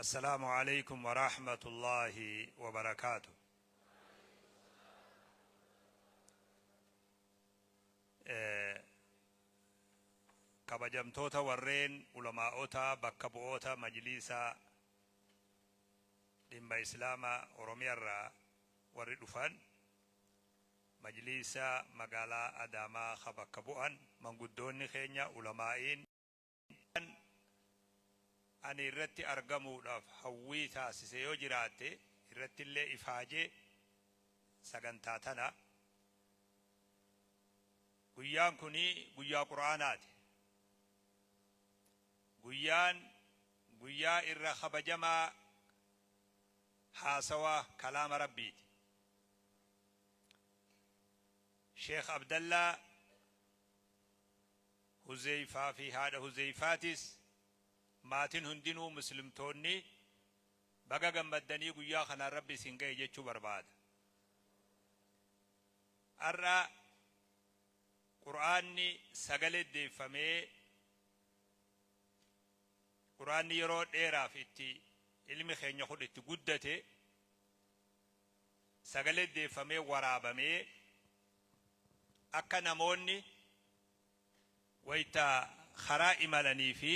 Assalaamu Aleeykum Warahmatullaahi Wabarakaatu. Kabajamtoota warreen ulamaa'ota bakka bu'oota majliisa dhimma Islaama Oromiyaarraa warri dhufan, majliisa magaalaa Adaamaa ka bakka bu'an manguddoonni keenya ulamaa'iin, Kan ani irratti argamuudhaaf hawwii taasise yoo jiraate irrattillee ifaajee sagantaa tana. Guyyaan kuni guyyaa Qur'aanaati. Guyyaan guyyaa irra kabajamaa haasawa kalaama Rabbiiti. Sheekh Abdallaa Huzeyfaa fi haadha Huzeyfaatis, maatin hundinuu Muslimtoonni baga gammaddanii guyyaa kanaan Rabbi isin gahe jechuu barbaada. Har'a Qur'aanni sagalee deeffamee Qur'aanni yeroo dheeraaf itti ilmi keenya kun itti guddate sagalee deeffamee waraabamee akka namoonni wayta karaa imalanii fi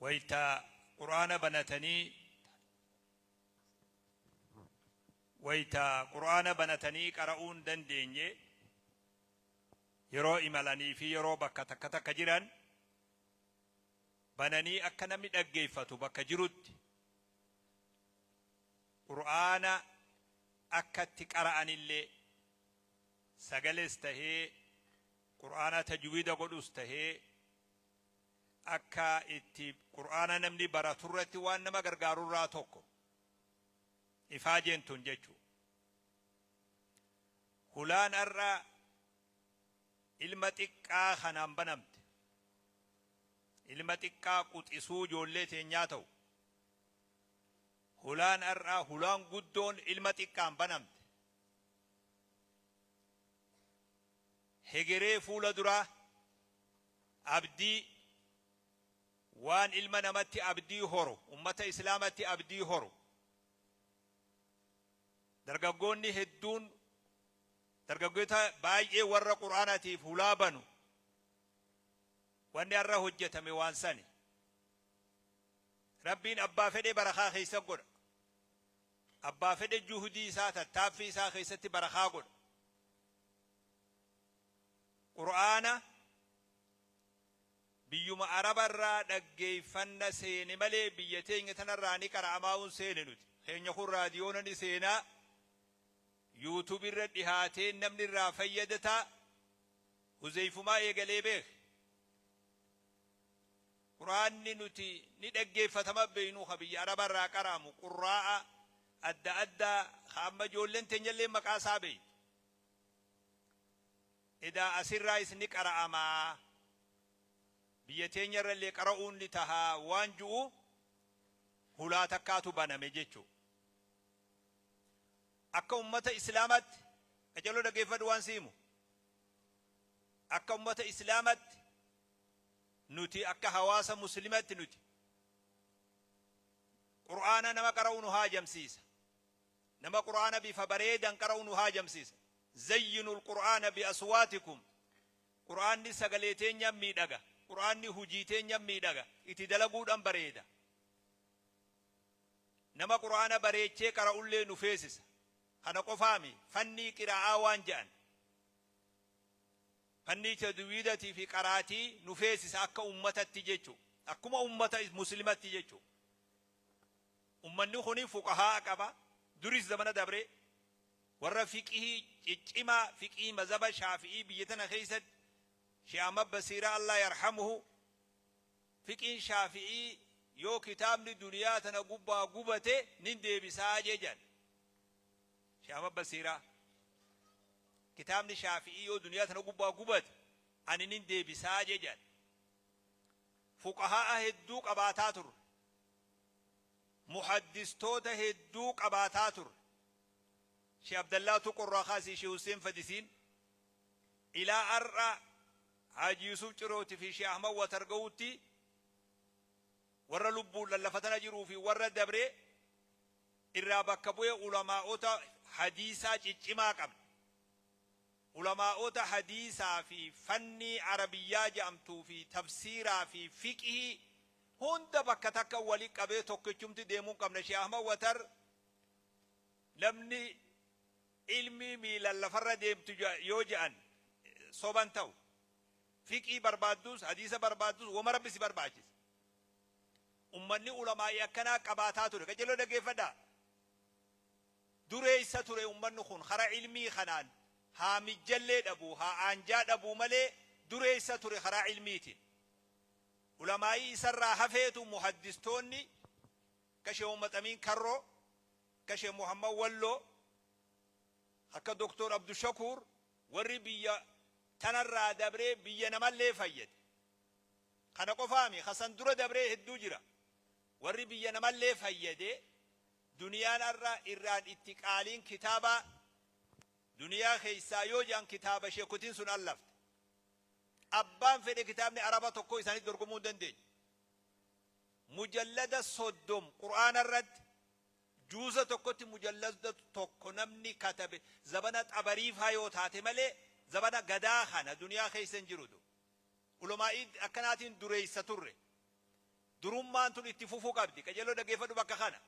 wayta Qur'aana banatanii wayta Qur'aana banatanii qara'uu hin dandeenye yeroo imalanii fi yeroo bakka takka takka jiran bananii akka namni dhaggeeffatu bakka jirutti Qur'aana akka itti qara'anillee sagalees tahee Qur'aana tajwiida godhus tahee akka itti Qur'aana namni baraturratti waan nama gargaarurraa tokko ifaajeen tun jechu. Hulaan har'a ilma xiqqaa kanaan banamte, ilma xiqqaa quxisuu ijoollee teenyaa ta'u, hulaan har'a hulaan guddoon ilma xiqqaan banamte. Hegeree fuula duraa abdii waan ilma namatti abdii horu, ummata Islaamatti abdii horu. Dargaggoonni hedduun dargaggoota baay'ee warra Qur'aanatiif hulaa banu wanni har'a hojjetame waan sani. Rabbiin abbaa fedhe barakaa keessa godha. Abbaa fedhe juhdii isaa tattaaffii isaa keessatti barakaa godha. Qur'aana biyyuma Araba irraa dhaggeeffanna seene malee biyya teenya tanarraa ni qara'amaa'uun seene nuti. Keenya kun raadiyoona ni seenaa, YouTube irra dhihaatee namni irraa fayyadataa, Huzeyfumaa eegalee beeke. Qur'aanni nuti ni dhaggeeffatama beeynu ka biyya Araba irraa qara'amu qurraa'a adda addaa ka amma ijoolleen teenyallee maqaa isaa beeytu. Edaa asirraayis ni qara'amaa, biyya teenyarrallee qara'uun ni tahaa waan ju'u hulaa takkaatu baname jechu. Akka ummata Islaamatti, qaceloo dhaggeeffadhu waan si himu. Akka ummata Islaamatti nuti akka hawaasa Muslimatti nuti Qur'aana nama qara'u nu haajamsiisa. Nama Qur'aana bifa bareedan qara'u nu haajamsiisa. Zayyinul Qur'aana bi aswaatikum. Qur'aanni sagalee teenyaan miidhaga. Qur'aanni hujii teenyaan miidhaga. Itti dalaguudhaan bareeda. Nama Qur'aana bareechee qara'ullee nu feesisa. Kana qofaami fannii qiraa'aa waan je'an. Fannii tajwiidatii fi qaraatii nu feesisa akka ummatatti jechu. Akkuma ummata muslimatti jechu. Ummanni kuni fuqahaa'a qaba. Duris zamana dabre warra fiqhii ciccimaa fiqhii mazhaba shaafi'ii biyya tana keessatti Sheikh Ahmad Basiiraa Allah yarhamuhu fiqhiin shaafi'ii yoo kitaabni duniyaa tana gubbaa gubate nin deebisaa jee jedhan. Sheikh Ahmad Basiiraa kitaabni shaafi'ii yoo duniyaa tana gubbaa gubate ani nin deebisaa jee jedhan. Fuqahaa'a hedduu qabaataa turre. Muhaddistoota hedduu qabaataa turre. Sheikh Abdallaa Tuqurraa kaasii Sheikh Husseen Fadisiin ilaa har'a Haaji Yusuf Cirooti fi Sheikh Ahmad Watar gahutti Warra lubbuun lallafatana jiruu fi warra dabree irraa bakka bu'ee ulamaa'ota hadiisaa ciccimaa qabna. Ulamaa'ota hadiisaa fi fannii Arabiyyaa jedhamtuu fi tafsiiraa fi fiqhii hunda bakka takka wali qabee tokkichumti deemuu qabna. Sheekh Ahmad Watar namni ilmii miilan lafarra deemtu yoo je'an soban ta'u. Fiqhii barbaaddus, hadiisa barbaaddus, wama Rabbi si barbaachisa. Ummanni ulamaa'ii akkanaa qabaataa ture. Qajeeloo dhaggeeffadhaa. Dureessa ture ummanni kun kara ilmii kanaan, haa mijjallee dhabuu, haa aanjaa dhabuu malee, dureessa ture karaa ilmiitiin. Ulamaa'ii isarraa hafeetu muhaddistoonni akka Sheekh Muhammad Amiin Karroo, akka Sheekh Muhammad Walloo, akka Doktor Abdushakuur, warri biyya tanarraa dabree biyya namallee fayyade. Kana qofaami, kasan dura dabree hedduu jira. Warri biyya namallee fayyade, duniyaan har'a irraan itti qaaliin kitaaba duniyaa keessaa yoo jedhan kitaaba sheekotiin sun allafte. Abbaan fedhe kitaabni Araba tokko isaanitti dorgomuu hin dandeenye. Mujallada 30 Qur'aana irratti, juuza tokkotti mujallada tokko namni katabe zabana Xabariifaa yoo taate malee, zabana gadaa kana duniyaa keessa hin jirutu. Ulamaa'ii akkanaatiin dureessa turre. Durummaan tun itti fufuu qabdi. Qajeeloo dhaggeeffadhu bakka kana.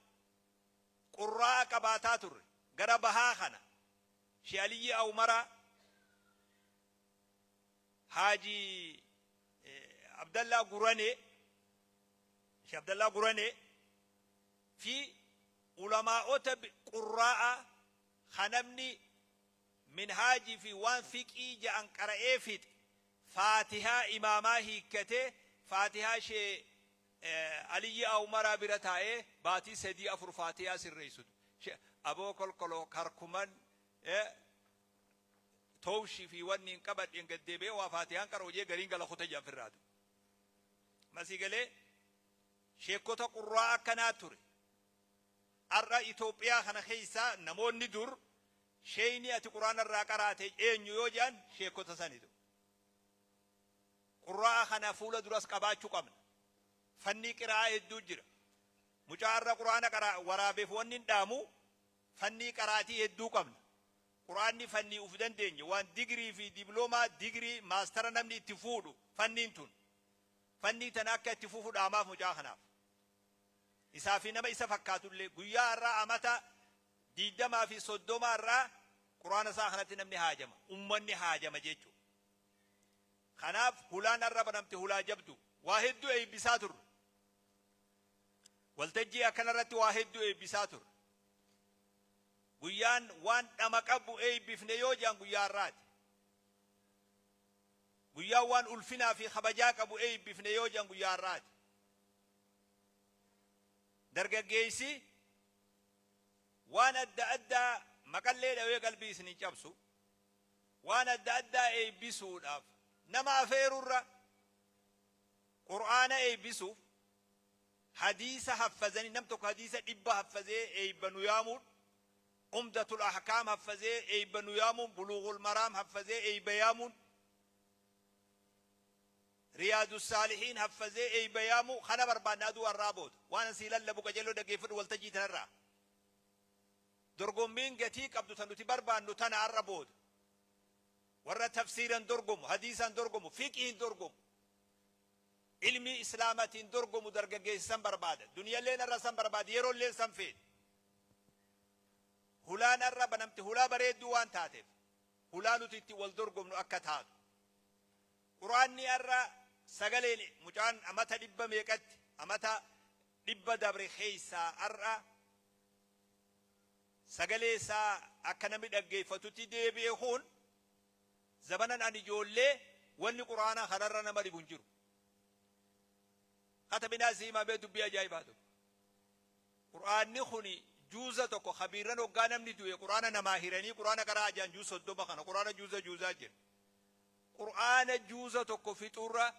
Qurraa'a qabaataa turre. Gara bahaa kana. Shee Aliyyi Awmaraa, Haaji Abdallaa Guranee, Shee Abdallaa Guranee fi ulamaa'ota qurraa'a ka namni minhaajii fi waan fiqii ja'an qara'ee fixe, faatihaa imaamaa hiikkatee, faatihaa Shee Aliyyi Awmaraa bira taa'ee baatii 3, 4 faatihaa sirreessutu. Aboo kolkoloo karkuman toowshii fi wanni hin qabadheen gaddeebi'ee waa faatihaan qara'u jee gariin gala kuta jedhan firraatu. Masii galee sheekota qurraa akkanaa ture. Har'a Itoophiyaa kana keessaa namoonni dur sheeyni ati Quraana irraa qaraate eenyu yoo jedhan, sheekota sanitu. Qurraa'a kana fuula duras qabaachuu qabna. Fannii qiraa'aa hedduu jira. Mucaa har'a Quraana qara waraabeef wanni hin dhaamu, fannii qaraatii hedduu qabna. Quraanni fannii uf dandeenye, waan digirii fi diploomaa, digirii maastara namni itti fuudhu fanniin tun. Fannii tana akka itti fufu dhaamaaf mucaa kanaaf. Isaa fi nama isa fakkaatullee guyyaa har'aa amata 20 fi 30 irraa Quraana isaa kanatti namni haajama. Ummanni haajama jechuudha. Kanaaf hulaan har'a banamte hulaa jabdu. Waa hedduu eebbisaa turre. Waltajjii akkanarratti waa hedduu eebbisaa turre. Guyyaan waan dhama qabu eebbifne yoo jedhan guyyaa har'aati. Guyyaan waan ulfinaa fi kabajaa qabu eebbifne yoo jedhan guyyaa har'aati. Dargaggeessi waan adda addaa maqallee dhawee qalbii isin hin cabsu. Waan adda addaa eebbisuudhaaf nama afeerurra, Qur'aana eebbisuuf, hadiisa haffazanii, nam tokko hadiisa 100 haffazee eebba nu yaamuun, Umdatul Ahkaam haffazee eebba nu yaamuun, Buluughul Maraam haffazee eebba yaamuun, Riyaadu Saalihiin haffazee eebba yaamuu kana barbaanna aduu har'aa booda. Waan asii lallabu qajeeloo dhaggeeffadhu waltajjii tanarraa. Dorgommiin gatii qabdu tan nuti barbaannu tana har'a booda. Warra tafsiiran dorgomu, hadiisaan dorgomu, fiqiin dorgomu, ilmii Islaamatiin dorgomu dargaggeessi san barbaada. Duniyalleen har'a san barbaada, yeroolleen san feeti. Hulaan har'a banamte hulaa bareedduu waan taateef, hulaa nuti itti wal dorgomnu akka taatu. Quraanni har'a sagaleen mucaan amata dhibba meeqatti, amata 100 dabre keessaa har'a sagalee isaa akka namni dhaggeeffatutti deebi'e kun, zabanan ani ijoollee wanni Quraana kanarra nama dhibu hin jiru. Katabinaa si himamee dubbii ajaa'ibaa tokko. Quraanni kuni juuza tokko kabiirran hoggaa namni du'e Quraana namaa hiranii Quraana qaraa ajaan juuz 30 kana Quraana juuza juuzaa jira. Qur'aana juuza tokko fixuurra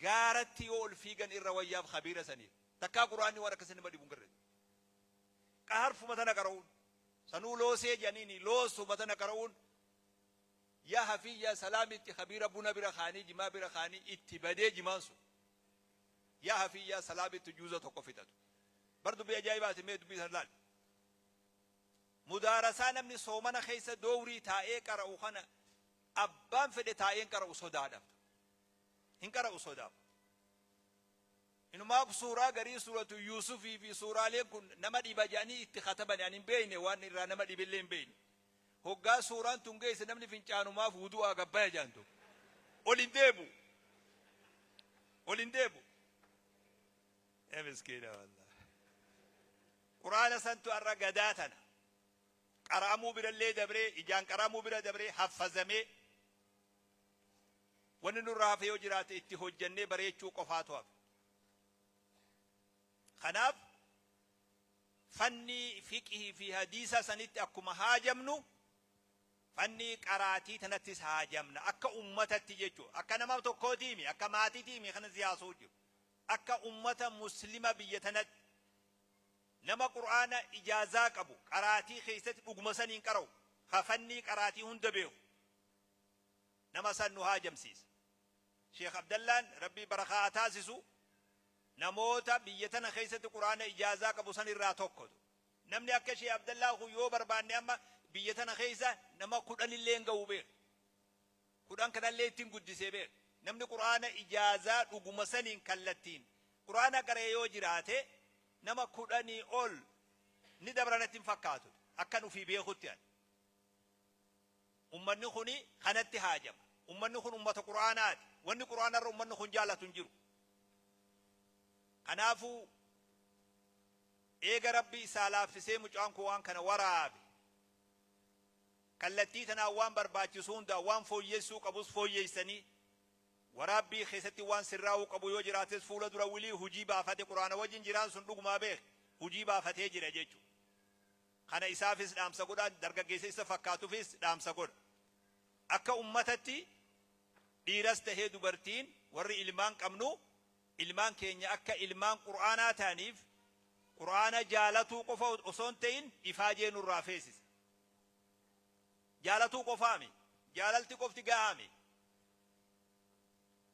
gaaratti yoo ol fiigan irra wayyaaf kabiira saniif. Takkaa Qur'aanni waan akkasii nama dhibu hin garre. Harfuma tana qara'uun sanuu loosee jedhaniini loosuma tana qara'uun yaa hafiyyaa salaamitti kabiira buna bira kaanii jimaa bira kaanii itti badee jimaan sun. Yaa hafiyyaa salaabitti juuza tokko fixatu. Bar dubbii ajaa'ibaati, mee dubbii sana laali. Mudaarasaa namni soomana keessa doowrii taa'ee qara'u kana abbaan fedhe taa'een qara'u sodaadhaaf. Hin qara'u sodaaf. Inumaa suuraa garii, Suuratu Yuusufii fi suuraaleen kun nama dhiba jedhanii itti katabani. Ani hin beekne, waan irraa nama dhibillee hin beekne. Hoggaa suuraan tun geesse namni fincaanumaaf wudu'aa gabbaya jaantu. Ol hin deebu. Ol hin deebu. Ee miskiina wallah. Quraana santu har'a gadaa tana. Qara'amuu birallee dabree, ijaan qara'amuu bira dabree, haffazamee, wanni nurraa hafe yoo jiraate itti hojjannee bareechuu qofaatu hafe. Kanaaf fannii fiqhii fi hadiisa sanitti akkuma haajamnu, fannii qaraatii tanattis haajamna akka ummatatti jechuudha. Akka nama tokkootiimi, akka maatiitiimi kana siyaasuu jiru. Akka ummata Muslima biyya tanatti nama Qur'aana ijaazaa qabu, qaraatii keessatti dhuguma saniin qara'u, ka fannii qaraatii hunda beeku, nama san nu haajamsiisa. Sheekh Abdallaan Rabbii barakaa haa taasisu, namoota biyya tana keessatti Qur'aana ijaazaa qabu san irraa tokko. Namni akka Sheekh Abdallaa kun yoo barbaanne amma biyya tana keessa nama 10 illee hin ga'u beeku. 10 kanallee ittiin guddisee beeku. Namni Qur'aana ijaazaa dhuguma saniin kallattiin Qur'aana qara'e yoo jiraate nama 10 ol ni dabra natti hin fakkaatu, akkan ufii beekutti ani. Ummanni kuni kanatti haajama. Ummanni kun ummata Qur'aanaati. Wanni Qur'aanarra ummanni kun jaalatu hin jiru. Kanaafuu eega Rabbi isaa laaffisee mucaan kun waan kana waraabe, kallattii tanaan waan barbaachisu hundaa waan fooyyessuu qabus fooyyeessanii, waraabbii keessatti waan sirraa'uu qabu yoo jiraates, fuula dura wilii hujii baafate Qur'aana wajjin jiraan sun dhugumaa beek hujii baafatee jira jechuudha. Kana isaafis dhaamsa godha, dargaggeessa isa fakkaatufis dhaamsa godha. Akka ummatatti dhiiras tahee dubartiin, warri ilmaan qabnu, ilmaan keenya akka ilmaan Qur'aanaa ta'aniif Qur'aana jaalatuu qofa osoo hin ta'in ifaajee nurraa feesisa. Jaalatuu qofaami. Jaalalti qofti gahaami.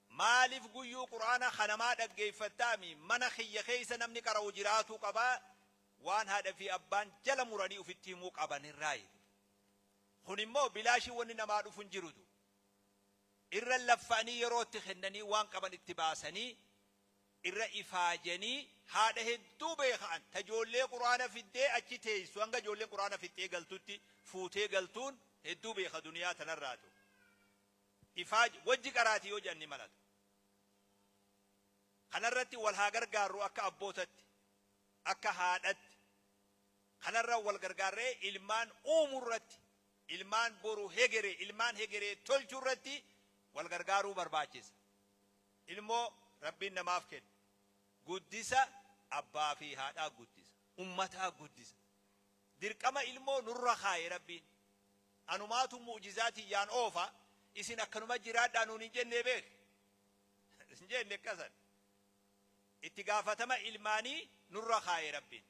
Maaliif guyyuu Qur'aana kanamaa dhaggeeffattaami? Mana kiyya keessa namni qara'u jiraatuu qabaa, waan haadha fi abbaan jala muranii ofitti himuu qabanirraayi. Kun immoo bilaashii wanni namaa dhufu hin jirutu. Irra laffa'anii yeroo itti kennanii, waan qaban itti baasanii, irra ifaajanii, haadha hedduu beeka'an ta ijoollee Qur'aana fiddee achi teessu hanga ijoolleen Qur'aana fixxee galtutti fuutee galtuun hedduu beeka duniyaa tanarraatu. Ifaaj wajji qaraati yoo jedhan ni malata. Kanarratti wal haa gargaarru, akka abbootatti, akka haadhatti. Kanarra wal gargaarree ilmaan uumu irratti, ilmaan boru hegere, ilmaan hegeree tolchuu irratti wal gargaaruu barbaachisa. Ilmoo Rabbiin namaaf kenna. Guddisa abbaa fi haadhaa guddisa. Ummataa guddisa. Dirqama ilmoo nurra kaaye Rabbiin. Anumaatu mu'jizaa tiyyaan oofa, isin akkanuma jiraadhaa nuun hin jennee beek. Hin jenne akkasan. Itti gaafatama ilmaanii nurra kaaye Rabbiin.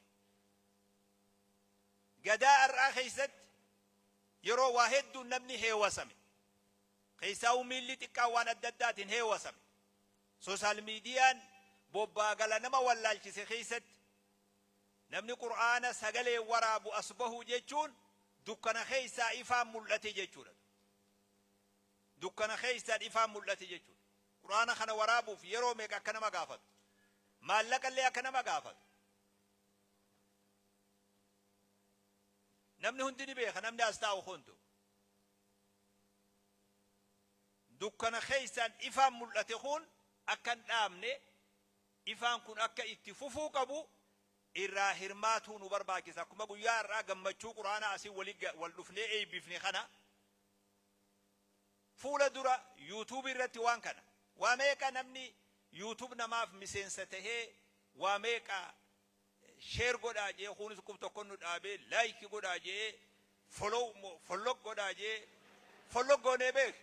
Gadaa har'aa keessatti yeroo waa hedduun namni heewasame, keessaa'uu miilli xiqqaan waan adda addaatiin heewasame, social mediaan bobbaagala nama wallaalchise keessatti, namni Qur'aana sagalee waraabu as bahu jechuun dukkana keessaa ifaan mul'ate jechuudha. Dukkana keessaan ifaan mul'ate jechuudha. Qur'aana kana waraabuuf yeroo meeqa akka nama gaafatu, maallaqa illee akka nama gaafatu. Namni hundi ni beeka, namni as taa'u hundu. Dukkana keessaan ifaan mul'ate kun akka hin dhaabne, ifaan kun akka itti fufuu qabu irraa hirmaatuu nu barbaachisa. Akkuma guyyaa har'aa gammachuu Quraanaa asii wal dhufnee eebbifne kana, fuula dura YouTube irratti waan kana waa meeqa namni YouTube namaaf miseensa tahee, waa meeqa share godhaa jee, kunis qub tokko nu dhaabee like godhaa jee, follow follow godhaa jee, follow goonee beek,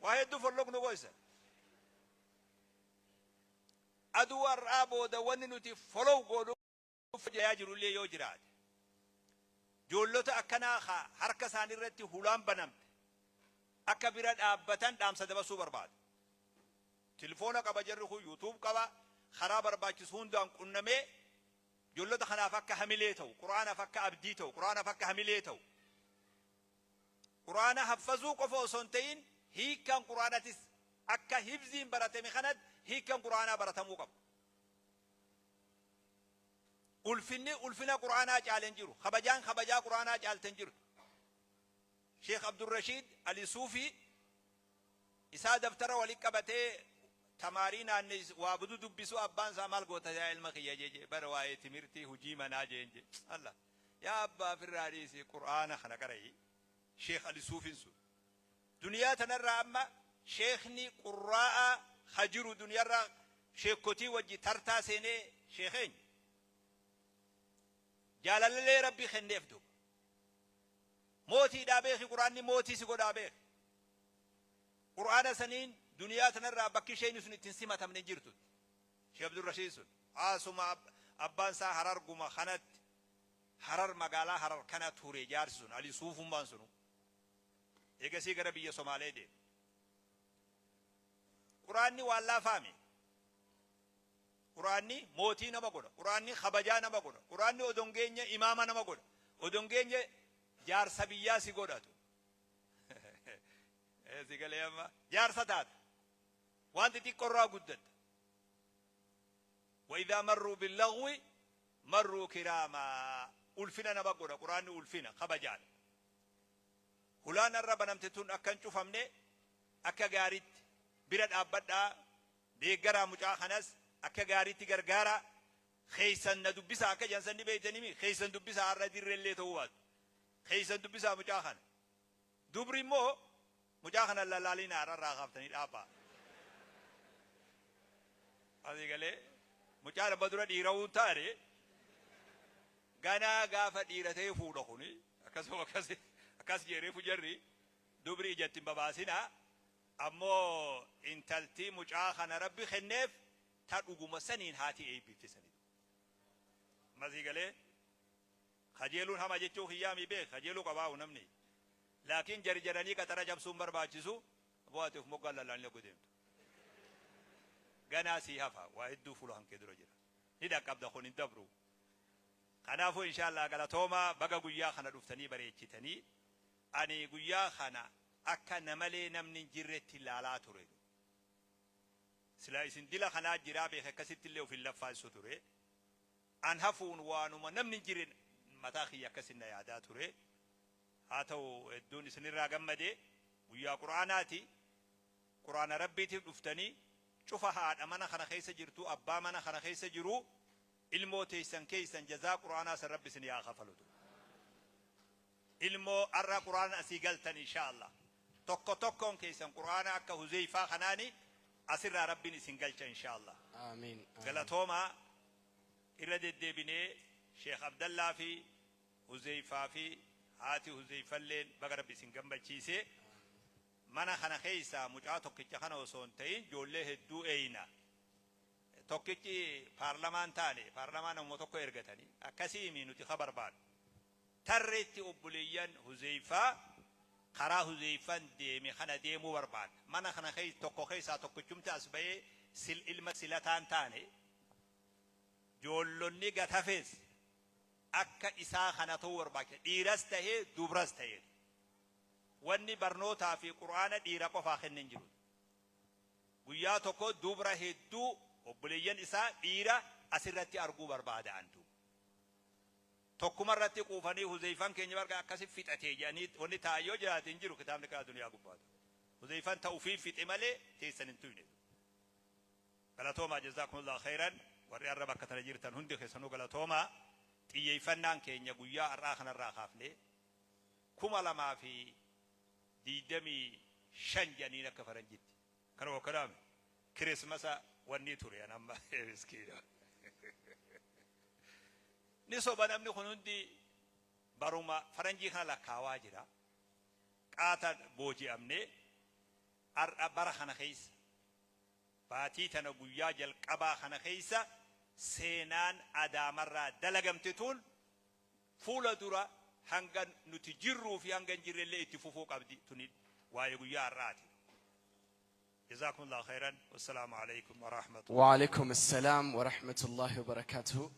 waa hedduu follow nu goysa. Aduu har'aa booda wanni nuti follow godhu jirullee yoo jiraate, ijoollota akkanaa harka isaanii irratti hulaan banamte akka bira dhaabbatan dhaamsa dabarsuu barbaada. Tilifoona qaba jarri kun, YouTube qaba, karaa barbaachisu hundaan qunnamee ijoollota kanaaf akka hamilee ta'u, Qur'aanaaf akka abdii ta'u, Qur'aanaaf akka hamilee ta'u. Qur'aana haffazuu qofa osoo hin ta'in hiikkaan Qur'aanatis akka hifziin baratame kanatti hiikkaan Qur'aanaa baratamuu qaba. Ulfinni ulfina Qur'aanaa caale hin jiru. Kabajaan kabajaa Qur'aanaa caalte hin jirtu. Sheekh Abdurrashiid Ali Suufii isaa daftara wali qabatee tamaarii naanneessu waa budu dubbisu, abbaan isaa "Maal goota yaa ilma kiyya?" jee. "Bara waa'ee timirtii hujii manaa" jeen. Je Allah, "Yaa abbaa, firraa dhiisi, Qur'aana kana qara'i." Sheekh Ali Suufiin sun duniyaa tanarraa amma sheekni qurraa'a ha jiru, duniyaarraa sheekotii wajji tartaa seenee sheekeenya jaalalallee Rabbi kenneef. Duuba mootiidhaa beeki, Qur'aanni mootii si godhaa beeki. Qur'aana saniin duniyaa tanarraa bakki isheen sun ittiin simatamne hin jirtu. Sheekh Abdurrashiid sun asuma abbaan isaa Hararguma kanatti, Harar, magaalaa Harar kana ture jaarsi sun, Ali Suufummaan sunu. Eegasii gara biyya Somaalee deeme. Qur'aanni waan laafaame. Qur'aanni mootii nama godha. Qur'aanni kabajaa nama godha. Qur'aanni odongeenya imaama nama godha. Odongeenya jaarsa biyyaa si godhatu. Si galee amma jaarsa taata. Waan xixiqqoorraa guddatta. وإذا مروا باللغو مروا كراما. Ulfina nama godha Qur'aanni, ulfina kabajaadha. Hulaan irra banamte tun akka hin cufamne akka gaariitti bira dhaabbadhaa, deeggaraa, mucaa kanas akka gaariitti gargaaraa. Keeysan na dubbisaa akka jansan ni beeytanimi. Keeysan dubbisaa, har'a dirreellee ta'uu baatu keeysan dubbisaa mucaa kana. Dubri immoo mucaa kana lalaaliin har'arraa kaaftanii dhaabbaa. Asii galee mucaa nama dura dhiirawuu taane ganaa gaafa dhiira ta'ee fuudha kuni akkasuma akkas akkas jedhee fujarri dubri ijatti hin babaasinaa. Ammoo intalti mucaa kana Rabbi kenneef ta dhuguma saniin haati eebbifte sanii. Masii galee kajeeluun hama jechuu kiyyaami beek, kajeeluu qabaa'u namni, laakiin jarjaranii qaxara cabsuun barbaachisu. Bu'aati of moggaan lallaalni oguu deemtu ganaa sii hafa, waa hedduu fuula hankee dura jira, ni dhaqqabda, kun hin dabru. Kanaafuu inshallah galatoomaa, baga guyyaa kana dhuftanii bareechitanii. Ani guyyaa kana akka namalee namni hin jirretti ilaalaa ture. Sila isin dila kanaa jiraa beeke akkasitti illee of hin laffaasu ture. An hafuun waanuma namni hin jirre mataa kiyya akkasin na yaadaa ture. Haa ta'u, hedduun isinirraa gammade. Guyyaa Qur'aanaati, Qur'aana Rabbiitiif dhuftanii. Cufa haadha mana kana keessa jirtu, abbaa mana kana keessa jiru, ilmoo teessan keessan jazaa Qur'aanaa san Rabbi isin yaa kafalutu. Ilmoo har'a Qur'aana asii galtan, insha Allah tokko tokkoon keessan Qur'aana akka Huzeyfaa kanaani asirraa Rabbiin isin galcha, insha Allah. Amiin. Galatoomaa. Irra deddeebinee Sheekh Abdallaa fi Huzeyfaa fi haati Huzeyfalleen baga Rabbi isin gammachiise. Mana kana keessaa mucaa tokkicha kana osoo hin ta'in ijoollee hedduu eeyna. Tokkichi paarlamaan taane, paarlamaa namuma tokko ergatanii akkasii mi nuti ka barbaadu. Tarreetti obboleeyyan Huzeyfaa karaa Huzeyfan deeme kana deemuu barbaada. Mana kana keessa tokko keessaa tokkichumti as ba'ee sil ilma silataan taane, ijoollonni gatafees akka isaa kana ta'uu barbaachisa. Dhiiras tahee dubras tahee. Wanni barnootaa fi Qur'aana dhiira qofaa kenne hin jiru. Guyyaa tokko dubra hedduu, obboleeyyan isaa dhiira asirratti arguu barbaada antu. Tokkuma irratti quufanii Huzeyfan keenya barga akkasi fixatee jedhanii wanni taa'an yoo jiraate hin jiru kitaabni kana duniyaa gubbaatu. Huzeyfan ta'u fi fixe malee teessan hin tuyne. Galatoomaa, جزاكم الله خيرا. Warri har'a bakka tana jirtan hundi keessanuu galatoomaa. Xiyyeeffannaan keenya guyyaa har'aa kanarraa kaafne 2025 jedhaniin akka faranjitti. Kana wakkadaame Kirismasa wanni ture an amma miskiina. Ni soba, namni kun hundi baruma faranjii kana lakkaawaa jira. Qaata booji'amne har'a bara kana keessa baatii tana guyyaa jalqabaa kana keessa seenaan Adaamarraa dalagamte tun fuula dura hanga nuti jirruu fi hanga hin jirrellee itti fufuu qabdi. Tuni waa'ee guyyaa har'aati. جزاكم الله خيرا والسلام عليكم ورحمة الله. وعليكم السلام ورحمة الله وبركاته.